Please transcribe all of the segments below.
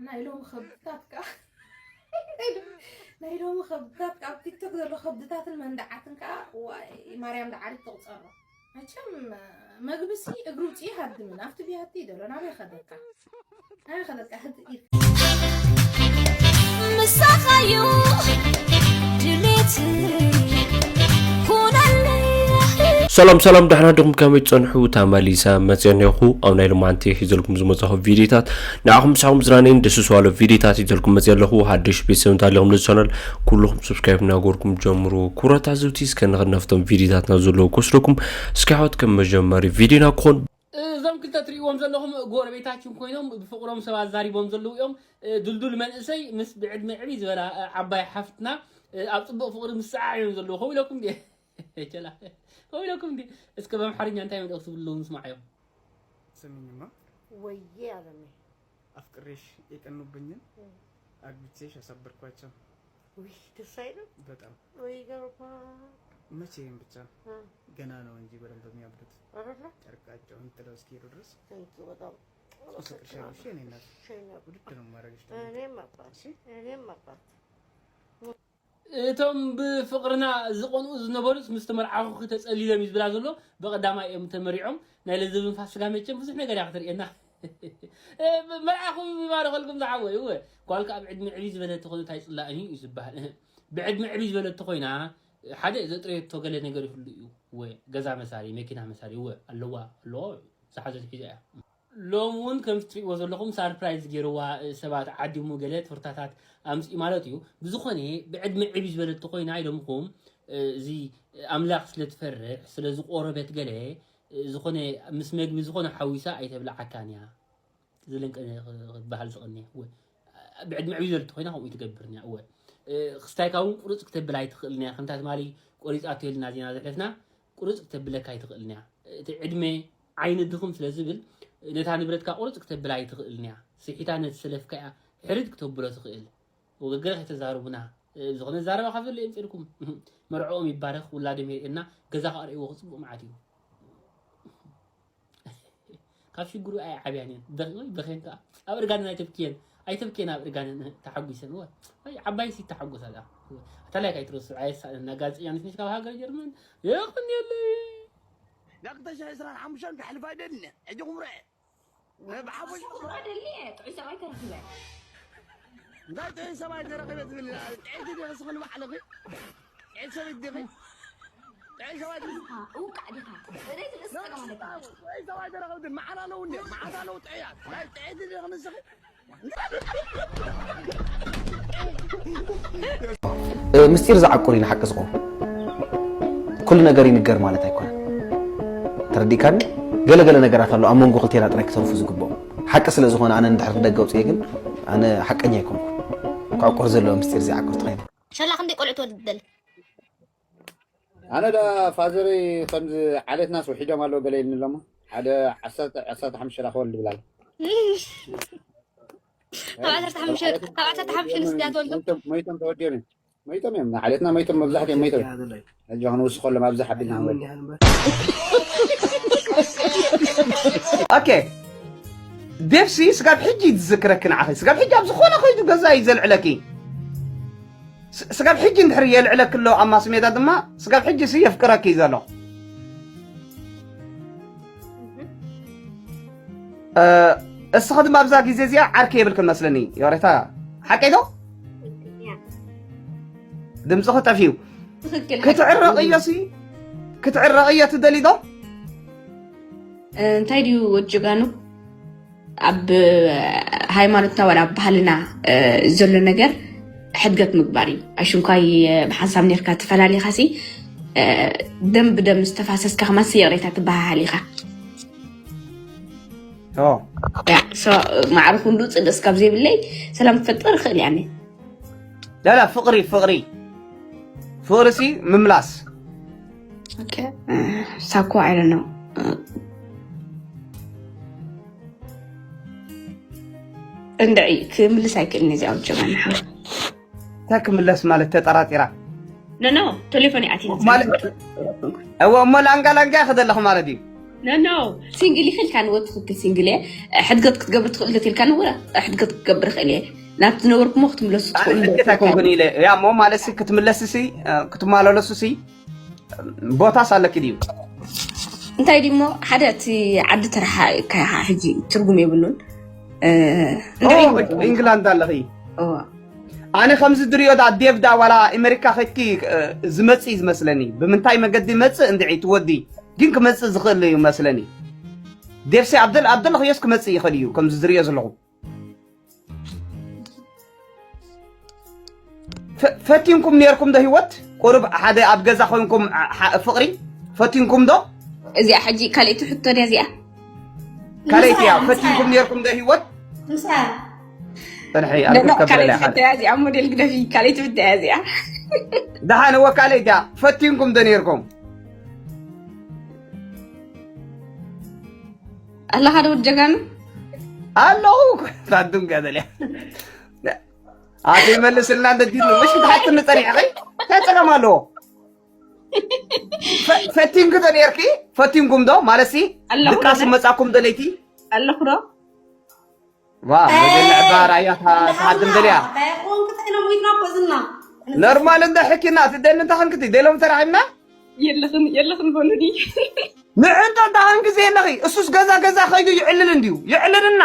ናይ ሎሚ ከብድታት ከኣ ናይ ሎሚ ከብድታት ከኣ ኣብ ቲክቶክ ዘሎ ከብድታትን መንደዓትን ከኣ ዋይ ማርያም ደዓሪት ትቑጸሮ። መቸም መግብሲ እግሪ ውፅኢ ሃድምን ኣብቲ ቢያቲ ይደሎ ናበይ ከደካ ናበይ ከደካ ህድኢ ምሳኻዩ ድሌት ኩነለይ ሰላም ሰላም፣ ደሕና ዲኹም? ከመይ ትጸንሑ? ተመሊሰ መጽየ እኒኹ። ኣብ ናይ ሎማዓንቲ ሒዘልኩም ዝመጻኹ ቪዲዮታት ንዓኹም ምሳኹም ዝራነይን ደስ ዝዋሎ ቪዲዮታት ሒዘልኩም መጽየ ኣለኹ። ሓድሽ ቤተሰብ እንተሃሊኹም ነዚ ቻናል ኩልኹም ሰብስክራይብ እናገርኩም ጀምሩ። ክቡራት ታዘብቲ፣ እስከ ንኽድ ናብቶም ቪዲዮታት ናብ ዘለዉ ክወስደኩም። እስኪ ኣሕዋት፣ ከም መጀመሪ ቪዲዮና ክኾን እዞም ክልተ ትርእይዎም ዘለኹም ጎረቤታችን ኮይኖም ብፍቕሮም ሰብ ኣዛሪቦም ዘለዉ እዮም። እ፣ ድልዱል መንእሰይ ምስ ብዕድመ ዕብይ ዝበላ፣ እ፣ ዓባይ ሓፍትና፣ እ፣ ኣብ ጽቡቕ ፍቕሪ ምስዓዕ እዮም ዘለዉ። ከምኡ ኢለኩም ድየ? ቸላ። ከምኡ ኢለኩም ድየ? እስከ ብኣምሓርኛ እንታይ መልእኽቲ ትብሉ ኣለዉ ንስማዓዮም። ስሚኝማ ወዬ አለሜ አፍቅሬሽ የቀኑብኝን አግብቼሽ አሳበድኳቸው። ውይ ደስ አይልም በጣም ወይ ገርባ መቼም ብቻ እ፣ ገና ነው እንጂ በደንብ የሚያብዱት። አይደለ ጨርቃቸውን ጥለው እስኪሄዱ ድረስ Thank you በጣም አፈቅርሻለሁ። እሺ የኔ እናት ሸኛ ውድድ ነው የማደርግሽ ደግሞ። እኔም አባት እሺ እኔም አባት እቶም ብፍቕርና ዝቐንኡ ዝነበሩስ ምስ ተመርዓኹ ተጸሊሎም እዩ ዝብላ ዘሎ። ብቐዳማይ እዮም ተመሪዖም። ናይ ለዘብን ፋሲካ መቸም ብዙሕ ነገር እያ ክትርእየና። እ፣ መርዓኹም ይባረኸልኩም ዝሓወይ። እወ ጓልካ ኣብ ዕድመ ዕብይ ዝበለት ተኾይኑ እንታይ ጽላእን እዩ ዝበሃል። እህ። ብዕድመ ዕብይ ዝበለት ተኾይና ሓደ ዘጥረየቶ ገለ ነገር ይህሉ እዩ። እወ ገዛ መሳሪ፣ መኪና መሳሪ እወ ኣለዋ ኣለዋ ዝሓዘት ሒዛ እያ። ሎም እውን ከምቲ ትሪእዎ ዘለኹም ሳርፕራይዝ ገይርዋ፣ እ፣ ሰባት ዓዲሙ ገለ ትርታታት ኣምፅኡ ማለት እዩ። ብዝኾነ ብዕድመ ዕብይ ዝበለት ተኾይና ኢሎምኹም፣ እ፣ እዚ ኣምላኽ ስለ ትፈርሕ ስለ ዝቆረበት ገለ፣ እ፣ ዝኾነ ምስ መግቢ ዝኾነ ሓዊሳ ኣይተብልዓካን እያ። ዝልንቀ ክበሃል ዝቐንየ እወ። ብዕድመ ዕብይ ዝበለት ተኾይና ከምኡ ትገብርን እያ እወ። እ፣ ክስታይካ እውን ቁርፅ ክተብል ኣይትኽእልን እያ። ከምታ ትማሊ ቆሪፃቶ ኢልና ዜና ዘሕለፍና ቁርፅ ክተብለካ ኣይትኽእልን እያ። እቲ ዕድመ ዓይኒ ድኽም ስለ ዝብል ነታ ንብረትካ ቁርፅ ክተብል ኣይትኽእልን እያ። ስሒታ ነቲ ሰለፍካ እያ ሕርድ ክተብሎ ትኽእል። ወገገለ ከይተዛርቡና፣ እ፣ ዝኾነ ዛረባ ካብ ዘሎ የምፅልኩም። መርዕኦም ይባረኽ፣ ውላዶም የርእየና፣ ገዛ ከኣ ርእይዎ ክፅቡቕ መዓት እዩ። ካብ ሽግሩ ኣይዓብያን እየን። በኺ ወይ በኺን ከኣ ኣብ እርጋነን ኣይተብክየን። ኣይተብክየን ኣብ እርጋነን ተሓጒሰን። እወ። ወይ ዓባይ ሲ ተሓጎሳ ደኣ። እወ። ኣታ ላይክ ኣይትረስዑ፣ ኣየሳእነና። ጋዜጠኛ ነሽ ነሽ ካብ ሃገር ጀርመን። የቐንየለይ። ደቂ ተሽሐ ዕስራን ሓሙሽተን ክሕልፍ ኣይደልን እየ። ሕጂ ኹም ርአ። ብሓፈሽ ጥዑይ ሰብኣይ ተረኺበ። እንታይ ጥዑይ ሰብኣይ ተረኺበ ትብል? ጥዕይቲ ዲኺ ስኽን ባዕልኺ? ጥዕይቲ ሰበይቲ ዲኺ? ጥዑይ ሰብኣይ ዲኺ? እውቃዕ ዲኻ? እደይ ትልእስ ጸገም ኣለካ። ጥዑይ ሰብኣይ ተረኺቡ ግን መዓት ኣለዉ እንዴ? መዓት ኣለዉ ጥዑያት። ናይ ጥዕይቲ ዲኺ ንስኺ? እ፣ ምስጢር ዝዓቁር እዩ ንሓቂ ዝኸውን። ኩሉ ነገር ይንገር ማለት ኣይኮነን። ተረዲእካኒ? ገለ ገለ ነገራት ኣሎ ኣብ መንጎ ክልቴና ጥራይ ክተርፉ ዝግብኦም። ሓቂ ስለ ዝኾነ ኣነ እንድሕር ንደገ ኣውፅኤ ግን ኣነ ሓቀኛ ኣይኮንኩን። ክዕቁር ዘለዎ ምስጢር ዘይዓቁር ተኾይነ። ሸላ ክንደይ ቆልዑ ትወልድ ትደሊ? ኣነ ዳ ፋዘረይ ከምዚ ዓሌትናስ ውሒዶም ኣለዉ ገለ ኢልኒ ኣለሞ ሓደ ዓሰርተ ዓሰርተ ሓሙሽተ ዳ ክወልድ ይብል ኣሎ። ካብ ዓሰርተ ሓሙሽተ ካብ ዓሰርተ ሓሙሽተ ንስድያ ትወልዶም? ሞይቶም ሞይቶም ተወዲኦም እዮም። ሞይቶም እዮም። ንዓሌትና ሞይቶም መብዛሕትኦም ሞይቶም እዮም። ሕጂ ክንውስኸሎም ኣብዚ ሓቢልና ክንበል። ኦኬ ዴፍሲ ስጋብ ሕጂ እዩ ዝዝክረኪ ንዓኺ። ስጋብ ሕጂ ኣብ ዝኾነ ከይዱ ገዛ እዩ ዘልዕለኪ። ስ- ስጋብ ሕጂ እንድሕር የልዕለኪ ኣሎ ኣብ ማስሜዳ ድማ ስጋብ ሕጂ ሲ የፍቅረኪ እዩ ዘሎ። እ፣ እስኺ ድማ ኣብዛ ግዜ እዚኣ ዓርኪ የብልክን መስለኒ። ዮሬታ ሓቀይ ዶ? ድምፅኺ ጠፊኡ። ትኽክል። ክትዕረቕዮ ሲ ክትዕረቕዮ ትደሊ ዶ? እንታይ ድዩ ወዲ ጀጋኑ? ኣብ ሃይማኖትና ዋላ ኣብ ባህልና ዘሎ ነገር ሕድገት ምግባር እዩ። ኣሽንኳይ ብሓንሳብ ኔርካ ትፈላሊኻሲ ደም ብደም ዝተፋሰስካ ከማን ይቕሬታ ትበሃሃል ኢኻ። ማዕረ ኩሉ ፅድቅ እስካብ ዘይብለይ ሰላም ክፈጥር ይኽእል እያ። ላላ ፍቅሪ ፍቅሪ ፍቅሪ ሲ ምምላስ ሳኮ I don't know። እንድዒ ክምልስ ኣይክእልን እዚኣ ውጀባና ሓወይ። እንታይ ክምለስ ማለት ተጠራጢራ ኖ ኖ ቴሌፎን ይኣቲ ማለት እወ እሞ ላንጋ ላንጋ ክደለኹ ማለት እዩ። ኖ ኖ ሲንግል ይኽእልካ ንወ ትኽክል ሲንግል እየ። ሕድገት ክትገብር ትኽእል ዶ ትልካ ንወ ሕድገት ክትገብር ይኽእል እየ። ናብቲ ዝነበርኩሞ ክትምለሱ ትኽእሉ ዶ? ሕድገት ኣይኮንኩን ኢለ ያ ሞ ማለት ሲ ክትምለስ ሲ ክትመላለሱ ሲ ቦታስ ኣለኪ ድዩ? እንታይ ድሞ ሓደ እቲ ዓዲ ተረሓ ሕጂ ትርጉም የብሉን። ኢንግላንድ ኣለኺ። ኣነ ከምዚ ድሪዮ ዳ ዴቭ ዳ ዋላ ኣሜሪካ ከድኪ ዝመፅእ እዩ ዝመስለኒ። ብምንታይ መገዲ መፅእ እንድዒ ትወዲ ግን ክመፅእ ዝኽእል እዩ መስለኒ። ዴቭሲ ኣብደል ኣብደለኽዮስ ክመፅእ ይኽእል እዩ ከምዚ ዝሪኦ ዘለኹ። ፈቲንኩም ነርኩም ዶ ህይወት ቁርብ ሓደ ኣብ ገዛ ኮንኩም ፍቕሪ ፈቲንኩም ዶ? እዚኣ ሕጂ ካልእቲ ሕቶ ድያ እዚኣ? ካልእቲ እያ። ፈቲንኩም ነርኩም ዶ ህይወት? ካልእቲ ፍትያ እዚኣ ሞዴል ግደፊ። ካልእቲ ፍትያ እዚኣ ደሓን እወ ካልእቲ እያ። ፈቲንኩም ዶ ነርኩም? ኣለኻ ዶ ጀጋኑ? ኣለኹ። ታዱም ገደልያ ኣቲ መልስልና እንደ ዲሉ ምሽ ክትሓትኒ ጸኒሕኺ እንታይ ጸገም ኣለዎ? ፈቲንኪ ዶ ነርኪ? ፈቲንኩም ዶ ማለት ሲ ድቃስ መጻኩም ዶ ለይቲ? ኣለኹ ዶ? ዋ መገለ ዕባር ኣያ ተሃድም ደልያ ኖርማል እንደ ሕኪና ትደሊ እንተ ኸንክቲ ደሎም ተራሒብና የለኽን የለኽን በሉኒ። ንዕንቶ ደሃን ግዜ የለኺ እሱስ ገዛ ገዛ ኸይዱ ይዕልል እንድዩ ይዕልልና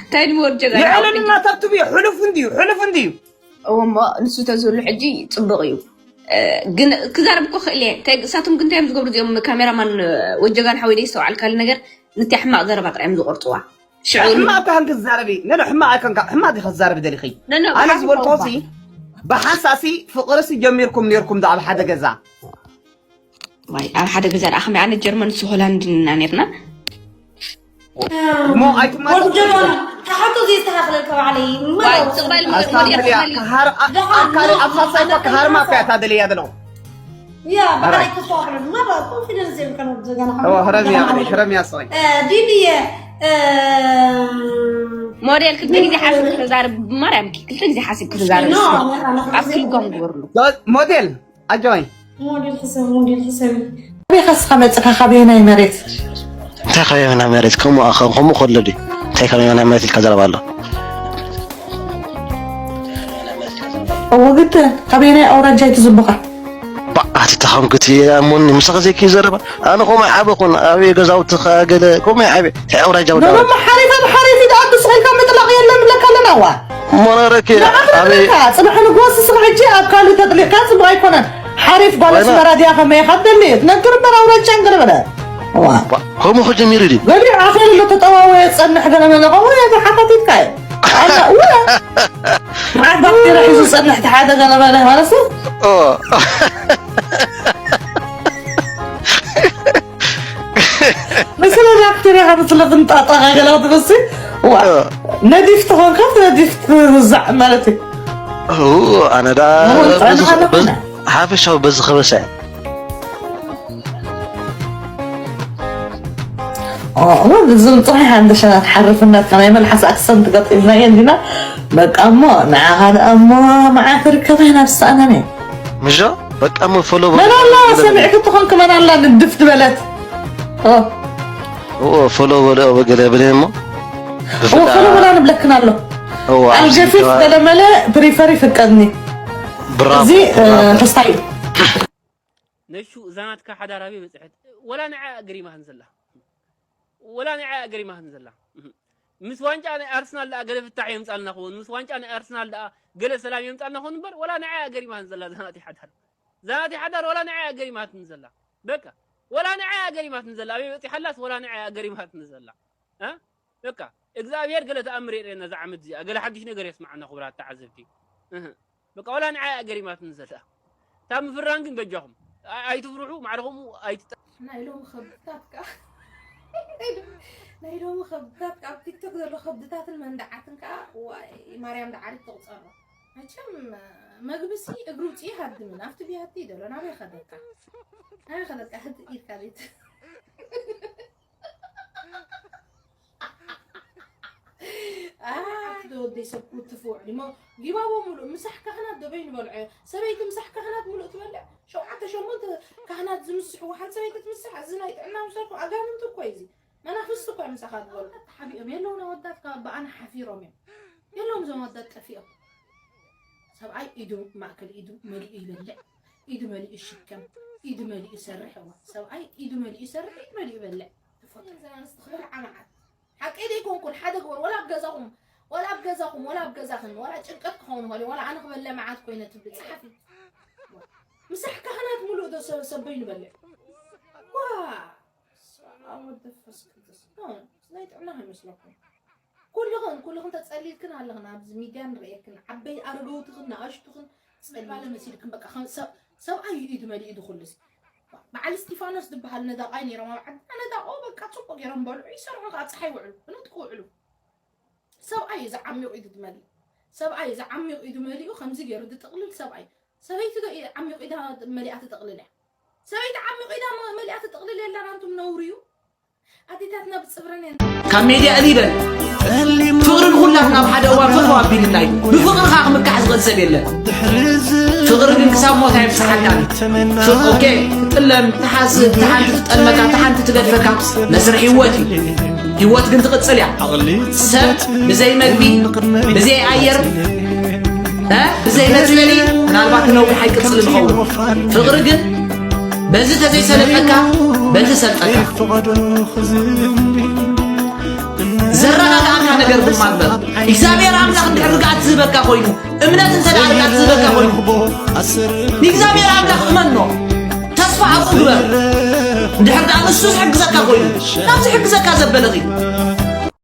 እንታይ ንወድ ጀጋኑ ይዕልልና ተብትብዮ ሕሉፍ እንድዩ ሕሉፍ እንድዩ። እወ እሞ ንሱ ተዝህሉ ሕጂ ፅቡቕ እዩ። ግን ክዛረብ እኮ ክእል እየ። እንታይ እሳቶም ግን እንታይ እዮም ዝገብሩ እዚኦም ካሜራማን ወጀጋን ሓወይ ደይ ዝተውዓልካሉ ነገር ነቲ ሕማቕ ዘረባ ጥራይ እዮም ዝቆርፅዋ። ሽዑ ሕማቕ ካን ክዛረቢ ነነ ሕማቕ ኣይኮንካ ሕማቕ ዲኻ ትዛረቢ ደሊኺ። ኣነ ዝበልኮ ሲ ብሓንሳእሲ ፍቕርሲ ጀሚርኩም ነርኩም ዶ ኣብ ሓደ ገዛ? ዋይ ኣብ ሓደ ገዛ ደኣ ከመይ ኣነ ጀርመን ንሱ ሆላንድ ኢና ነርና። እሞ ኣይትማታ ወዲ ጀርመን ተሓቶ ዘየስተኻኽለልካ ባዕለይ እማ ዋይ ጽቕባል ሞዴል ኣስታንተልያ ጽቕባል ካሃር ኣካል ኣብ ሳሳይ እኮ ካሃርማ እኮ እያ ታደልያ ዘለኹ ያ ባዕለይ ክስተኻኽለል እማ ኮንፊደንስ የብልካን ወዲ ጀጋና እዋ ህረምያ ህረምያ ሰይ ዲድየ ሞዴል ክልተ ግዜ ሓሲብ ክተዛርብ ብማርያም ክልተ ግዜ ሓሲብ ክተዛርብ ኣብ ክልጎም ግበርሉ ሞዴል ኣጆይ ሞዴል ሕሰብ ሞዴል ሕሰብ ኣበይ ከስኻ መፅኻ ካበየናይ መሬት እንታይ ካበየናይ መሬት ከምኡ ከምኡ ከሎ ድዩ እንታይ ካበየናይ መሬት ኢልካ ዘረባ ኣሎ እወ ግድ ካበየናይ ኣውራጃ ይትዝብኻ ባኣቲ ተኸምክቲ ኣሞኒ ምሳኸ ዘይኪ ዘረባ ኣነ ኮማይ ዓበኹን ኣብ ገዛውትኻ ገለ ኮማይ ዓበ እንታይ ኣውራጃ ወዳ ኖኖ ሓሬት ኣብ ሓሬት ኢዳ ኣዱ ስኺልካ ምጥላቕ የለን ብለካ ኣለና ዋ ሞነረኪ ኣበይ ጽባሕ ንግሆ ስስኻ ሕጂ ኣብ ካልእ ተጥሊቕካ ጽቡቕ ኣይኮነን ሓሬት ጓል ኣስመራ ድያ ከመይ ኢኻ ትደሊ ነግር እምበር ኣውራጃን ገለ በለ ዋ ከምኡ ክጅሚሩ ድዩ ገሊኡ ዓኼል ኣሎ ተጠዋወየ ጸንሕ ገለ መለ ከምኡ እየ ተሓታቲትካ እየ ኣነ እወ መዓት ባክቴርያ ሒዙ ጸንሕ ተሓደ ገለ በለ ማለት ኦ ምስለ ባክቴርያ ካብ ስለ ፍንጣጣ ገለ ክትብሲ ዋ ነዲፍ ተኾንካ ነዲፍ ትውዛዕ ማለት እዩ ኣነ ዳ ሓፈሻዊ በዚ ከበሰ ዝም ፅሒሕ ኣንደሸናት ሓርፍነት ከናይ መልሓስ ኣክሰንት ገጢምናዮ እንዲና በቃ እሞ ንዓኻ ደኣ እሞ መዓት ርከበ ናብ ዝሰኣነን እየ ምሾ በቃ እሞ ፎሎ መን ኣላ ሰሚዕኪ ትኾንኪ መን ኣላ ንድፍ ዝበለት ፎሎ በለ ገለ ብለ እሞ ፎሎ በላ ንብለክን ኣሎ ኣልገፊፍ ገለመለ ፕሪፈር ይፍቀድኒ እዚ ተስታይ ነሹ እዛ ናትካ ሓዳር ኣበይ በፅሐት? ወላ ንዓኣ ገሪማትኒ ዘላ ወላ ንዓኣ ገሪማትኒ ዘላ ምስ ዋንጫ ናይ ኣርሰናል ደኣ ገለ ፍታሕ የምፃልና ክውን ምስ ዋንጫ ናይ ኣርሰናል ደኣ ገለ ሰላም የምፃልና ክውን እምበር ወላ ንዓኣ ገሪማትኒ ዘላ እዛ ናተይ ሓዳር እዛ ናተይ ሓዳር ወላ ንዓኣ ገሪማትኒ ዘላ በቃ ወላ ንዓኣ ገሪማትኒ ዘላ ኣበይ በፂሓላስ ወላ ንዓኣ ገሪማትኒ ዘላ እ በቃ እግዚኣብሔር ገለ ተኣምር የርእየና እዛ ዓመት እዚኣ ገለ ሓድሽ ነገር የስምዓና ክቡራት ተዓዘብቲ እህ በቃ ወላ ንዓይ ኣገሪማትኒ ዘላ እታ ምፍራን ግን በጃኹም ኣይ- ኣይትፍርሑ ማዕረኹም ኣይትጠ ናይ ሎሚ ከብድታት ከዓ ናይ ሎሚ ከብድታት ከዓ ኣብ ቲክቶክ ዘሎ ከብድታትን መንደዓትን ከዓ ዋይ ማርያም ደዓሪት ትቁፀሮ መቸም መግብሲ እግሪ ውፅኢ ሃድምን ኣብቲ ቢያቲ ይደሎ ናበይ ከደካ ናበይ ከደካ ህድ ኢልካ ቤት ወደይ ሰብ ክትፉ ውዕል እሞ ጊባቦ ሙሉእ ምሳሕ ካህናት ዶ በይኑ በልዖ? ሰበይቲ ምሳሕ ካህናት ሙሉእ ትበልዕ? ሸውዓተ ሸሞንተ ካህናት ዝምስሕዎ ሓንቲ ሰበይቲ ትምስሕ? እዚ ናይ ጥዕና ምሳልኩም ኣጋንንቲ እኮ እዩ እዚ። መናፍስቲ እኮ እዮም ምሳኻ ዝበልዑ። ተሓቢኦም የለውን ኣወዳት ካብ ብኣና ሓፊሮም እዮም። የለውም እዞም ኣወዳት ጠፊኦም። ሰብኣይ ኢዱ ማእከል ኢዱ መሊኡ ይበልዕ፣ ኢዱ መሊኡ ይሽከም፣ ኢዱ መሊኡ ይሰርሕ። እዋ ሰብኣይ ኢዱ መሊኡ ይሰርሕ፣ ኢዱ መሊኡ ይበልዕ። ትፈቱ ዘናንስቲ ክበልዓ መዓት ሓቀይ ዘይኮንኩን ሓደ ግበር ወላ ኣብ ገዛኹም ወላ ኣብ ገዛኹም ወላ ኣብ ገዛኽን ወላ ጭንቀት ክኸውን ኸሊ ወላ ኣነ ክበለ መዓት ኮይነ ትብል ጸሓፊ። ምሳሕ ካህናት ሙሉእ ዶ ሰብ ሰበይ ንበልዕ? ዋ ኣብ ወደ ፈስ ቅዱስ ናይ ጥዕና ይመስለኩም። ኩልኽን ኩልኽን ተጸሊልክን ኣለኽን ኣብዚ ሚድያ ንርእየክን ዓበይ ኣረገውትኽን ንኣሽቱኽን ጸልባለ መሲልክን በቃ ከም ሰብ ሰብኣይ እዩ ኢዱ መሊኡ ድኹልስ በዓል እስጢፋኖስ ዝበሃል ነዳቓይ ነይሮም ኣብ ዓድና ነዳቆ በቃ ጽቡቅ ገይሮም በልዑ ይሰርሑ ከዓ ፀሓይ ውዕሉ ብነጥቁ ውዕሉ ሰብኣይ እዩ ዝዓሚቑ ኢዱ ትመልእ ሰብኣይ ዝዓሚቑ ኢዱ መሊኡ ከምዚ ገይሩ ዝጥቕልል ሰብኣይ ሰበይቲ ዶ ዓሚቑ ኢዳ መሊኣ ትጥቕልል እያ ሰበይቲ ዓሚቑ ኢዳ መሊኣ ትጥቕልል የላን ኣንቱም ነውሩ እዩ ኣዴታትና ብፅብረን እየን ካብ ሜድያ እሊ በል ፍቕሪ ንኹላትና ኣብ ሓደ እዋን ፈተው ኣቢልና እዩ ብፍቕሪ ከዓ ክምካሕ ዝኽእል ሰብ የለን ፍቕሪ ግን ክሳብ ሞት ኣይብፅሓካን እዩ ኦኬ ትጥለም ትሓስብ ትሓንቲ ትጠልመካ ትሓንቲ ትገድፈካ መስርሕ ህይወት እዩ ህይወት ግን ትቕፅል እያ ሰብ ብዘይ መግቢ ብዘይ ኣየር ብዘይ መፅለሊ ምናልባት ነዊሕ ኣይቅፅል ዝኸውን ፍቕሪ ግን በዚ ተዘይሰለጠካ በቲ ሰልጠካ ዘረጋግኣካ ነገር ድማ እምበር እግዚኣብሔር ኣምላኽ እንድሕር ርግኣት ዝህበካ ኮይኑ እምነት እንተ ደኣ ርግኣት ዝህበካ ኮይኑ ንእግዚኣብሔር ኣምላኽ እመኖ ተስፋ ኣብኡ ግበር እንድሕር ደኣ ንሱ ዝሕግዘካ ኮይኑ ናብ ዝሕግዘካ ዘበለኺ